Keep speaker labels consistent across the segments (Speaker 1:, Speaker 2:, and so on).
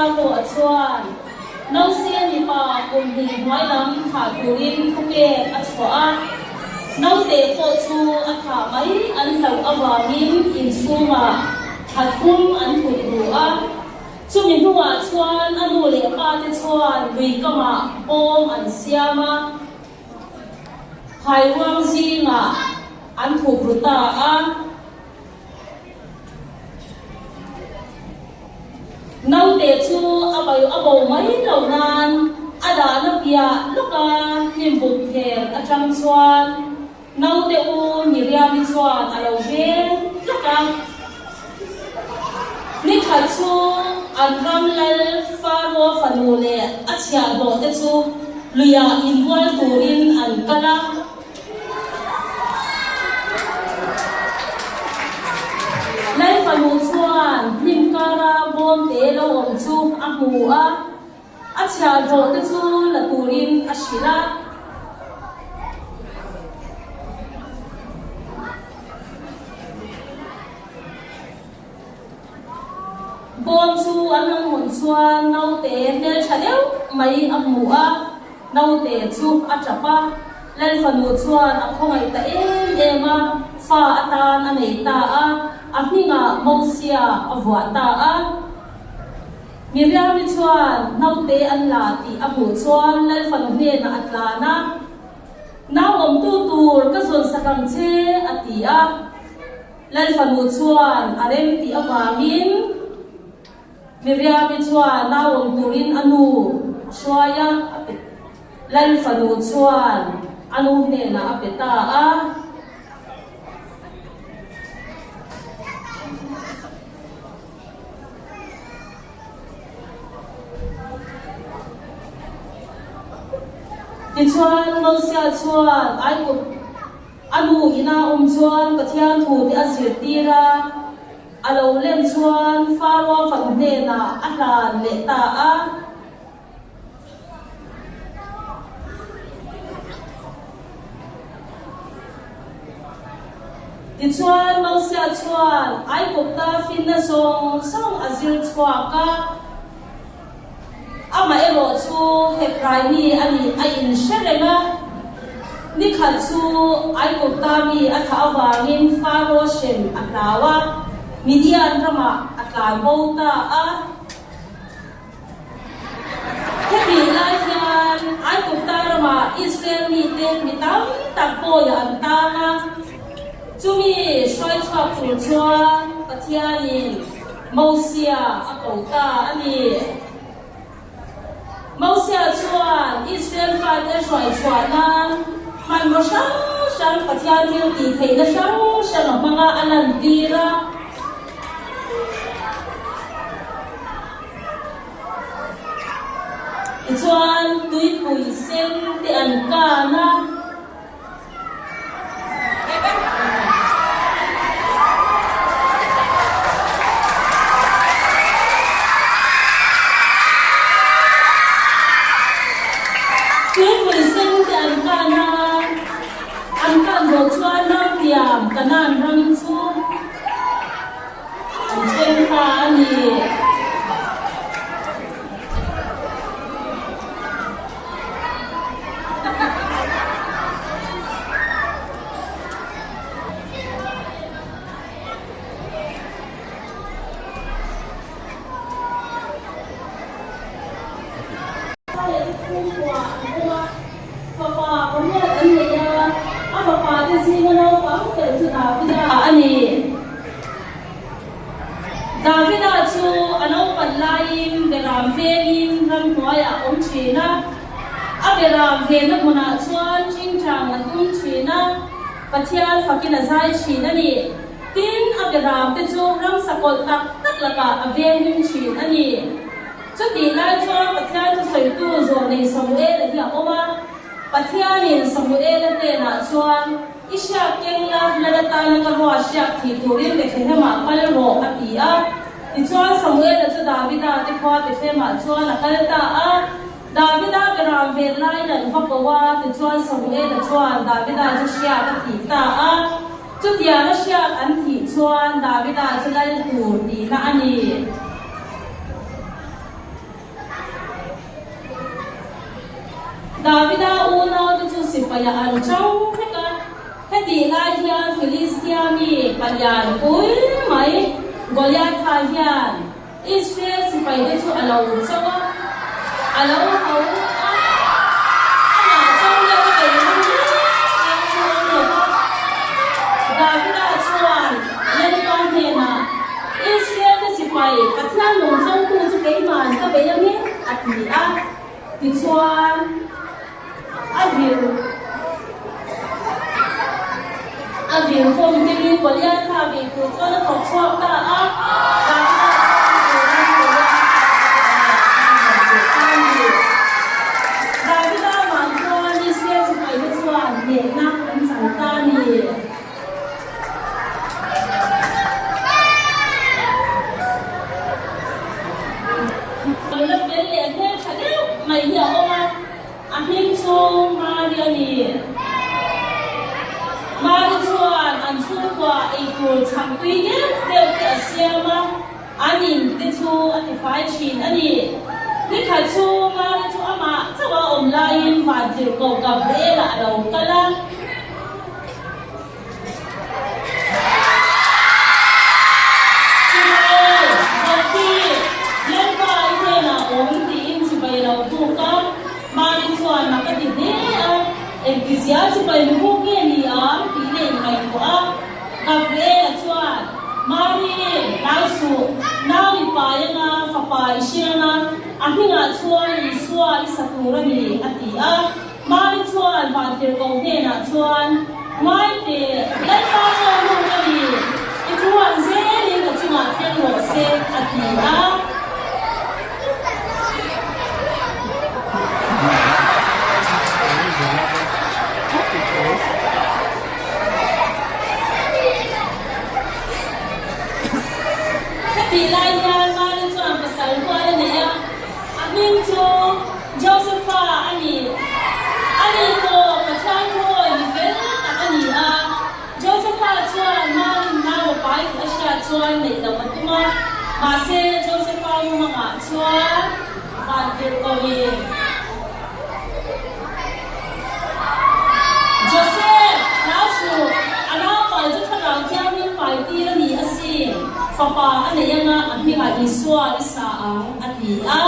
Speaker 1: Faro-a chuan nausên mipa kum hnih hnuai lam thah turin thupek a chhuah a. Naute pawh chu a thah mai an hlauh avangin inchhungah thla thum an thup ru a. Chumi hnuah chuan a nu leh pa te chuan lui kamah bawm an siam a, phairuang zingah an thup ru ta a. Naute chu a bai a bo mai lo nan a dahna piah lawka hnimbuk pher atang chuan naute u Miriami chuan a lo veng tlat a. Nikhat chu an ram lal Faro fanu leh a chhiahhlawh te chu luiah inbual turin an kal a. Lal fanu chuan hnim kara bawm te lo awm chu a hmu a, a chhiahhlawh te chu la turin a hrilh a. Bawm chu an han hawn chuan naute hmeltha deuh mai a hmu a, naute chu a tap a. Lal fanu chuan a khawngaih ta em em a, fa atan a nei ta a, a hmingah Mosia a vuah ta a. Miriami chuan naute an la tih a hmuh chuan Lal fanu hnenah a tlan a, Nau awmtu tur ka zawn sak ang che, a ti a. Lal fanu chuan a rem tih avangin Miriami chuan nau awm turin a nu a hruai a, Lal fanu chuan a nu hnenah a pe ta a. Tichuan Mosia chuan Aikup A nu ina awm chuan Pathian thu te a zirtir a, a lo len chuan Faroa fanu hnenah a hlan leh ta a. Tichuan Mosia chuan Aigupta finna zawng zawng a zir chhuak a, Amaherawh chu Hebrai mi a nih a inhre reng a, nikhat chu Aigupta mi a thah avangin Faro hrem a hlau a, Midian ramah a tlan bo ta a. Hetih lai hian Aigupta ramah Israel mite mi tam tak bawiah an tang a, chumi hruai chhuak tur chuan Pathianin Mosia a ko ta a ni. Mosia chuan Israel fate a hruai chhuah nan hmanraw hrang hrang Pathian thil tih theihna hrang hrang a hmang a, a lantir a. Tichuan tuipui sen te an kan a. Tuipui sen te an kan a, an kan zawh chuan ramtiam Kanan ram chu an thleng ta a ni. Fapa pariat an nei a, a fapa te zinga naupang ber chu Davida a ni. Davida chu a naupan laiin beram vengin ramhnuaiah a awm thin a. A beram venna hmunah chuan ṭingṭang a tum thin a, Pathian fakin a zai thin a ni. Tin, a beramte chu ramsa kawlh tak tak lakah a venghim thin a ni. Chutih lai chuan Pathian thusawitu zawh nei Samuela hi a awm a. Pathianin Samuela hnenah chuan, I hriak keng la, lal atana ka rua hriak thih turin Bethlehemah kal rawh, a ti a. Tichuan Samuela chu Davida te khua Bethlehemah chuan a kal ta a. Davida beram ven laiin an va ko a, tichuan Samuela chuan Davida chu hriak a thih ta a. Chutianga hriak an thih chuan Davida chu lal tur tihna a ni. Davida unaute chu sipaiah an chang vek a. Hetih lai hian Filistia mi palian pui mai Goliatha hian Israel sipaite chu a lo cho a, a lo ho a, amah cho leh a bei ngam reng reng chu awm lo va. Davida chuan Lalpa hnenah, Israel-te sipai Pathian lung chotu chu keiman ka bei ange, a ti a. Tichuan, a vir a vir fawm kengin Goliatha bih tur chuan a thawk chhuak ta a. Davida chuan turin Goliatha a rawn tir ta a ni. Davida vang chuan Israel sipaite chuan hnehna an chang ta a ni. Nula fel leh hmel tha deuh mai hi a awm a, a hming chu Mari a ni. Mari chuan an chhungkua eitur chhang tui deuh deuh te a siam a, an in te chu a tifai thin a ni. Nikhat chu Mari chu amah chauh a awm laiin Vantirhkoh Gabriel-a a lo kal a. Chibai, Bhakti, Lalpa i hnenah awm tiin chibai lo tuk a, Mari chuan mak a ti hle a, engtizia chibai mi buk nge ni ang tih leh inngaihtuah a. Gabriela chuan, Mari, hnai suh, nau i pai anga fapa i hria anga, a hmingah chuan Isua i sa tur a ni, a ti a. Mari chuan Vantirhkoh hnenah chuan, Ngai teh, Lalpa chuan nu ka ni, i thu an zelin ka chungah thleng rawh se, a ti a. Hetih lai hian Mari chuan pasal hual a nei a, a hming chu Josepha a ni. Ani pawh Pathian thuawi mi fel tak a ni a. Josepha chuan Marin nau a pai tih a hriat chuan neih loh a tum a. Mahse, Josepha mumangah chuan vantirhkohin, Joseph, hlau suh, a naupal chu thlarau thianghlim pai tir a ni asin, fapa a nei anga a hmingah Isua i sa ang, a ti a.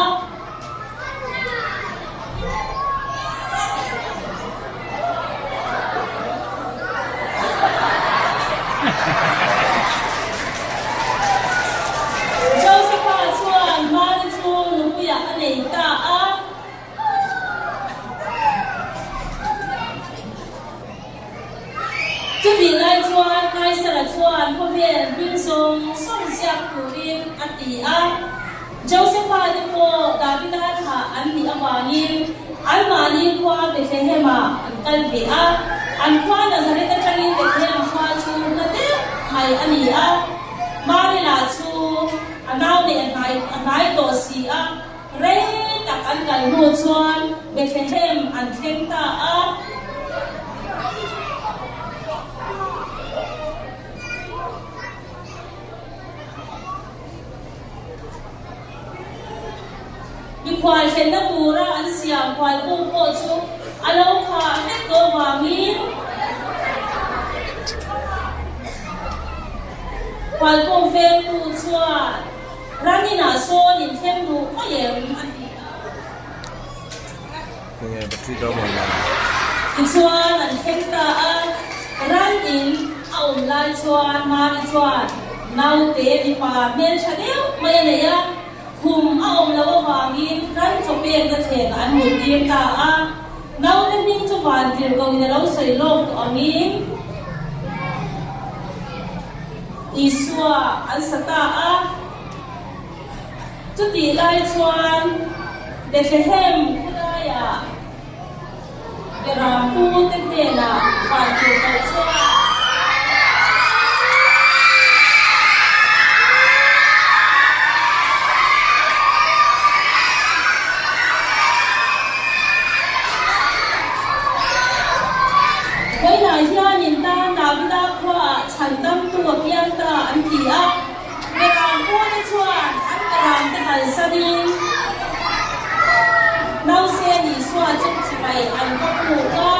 Speaker 1: Josepha chuan Mari chu nupuiah a nei ta a. Chutih lai chuan Kaisara chuan khawvel hming zawng zawng ziak turin a ti a. Josepha te pawh Davida thlah an nih avangin anmahni khua Bethlehem-ah an kal ve a. An khua Nazareth atangin Bethlehem khua chu hla deuh mai a ni a. Mari lah chu a nau neih a hnai tawh si a. Rei tak an kal hnu chuan Bethlehem an thleng ta a. Mikhual thlenna tura an siam khualbuk pawh chu a lo khah vek tawh vangin khualbuk vengtu chuan ran inah sawn inthleng duh mai em a ti a. Tichuan an thleng ta a, ran in a awm lai chuan Mari chuan naute mipa hmeltha deuh mai a nei a, khum a awm loh avangin ran chaw pekna thlengah an mut tir ta a. Naute hming chu vantirhkohin a lo sawi lawk tawh angin Isua an sa ta a. Chutih lai chuan Bethlehem khawlaiah Beram pute hnenah vantirhkoh chuan. Vawiinah hianin tan Davida khuaah chhandamtu a piang ta an ti a. Beram pute chuan an beram te kalsanin Nause Isua chu chibai chibai an va puk a.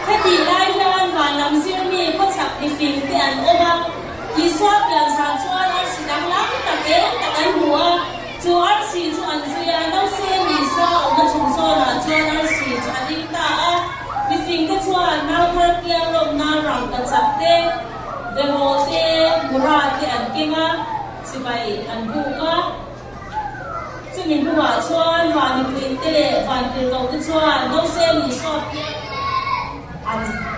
Speaker 1: Hetih lai hian van lam zirmi khawchhak mifing te an awm a, Isua pianzan chuan arsi danglam tak eng tak an hmu a, chu arsi chu an zui a, nausem Isua awmna chung zawnah chuan arsi chu a ding ta a, mifing te chuan nau thar piang lawmna rangka chak te, beraw te, mura te an keng a, chibai an buk a. Chumi hnuah chuan van mipuite leh van tirhkohte chuan Nausem Isua piang an.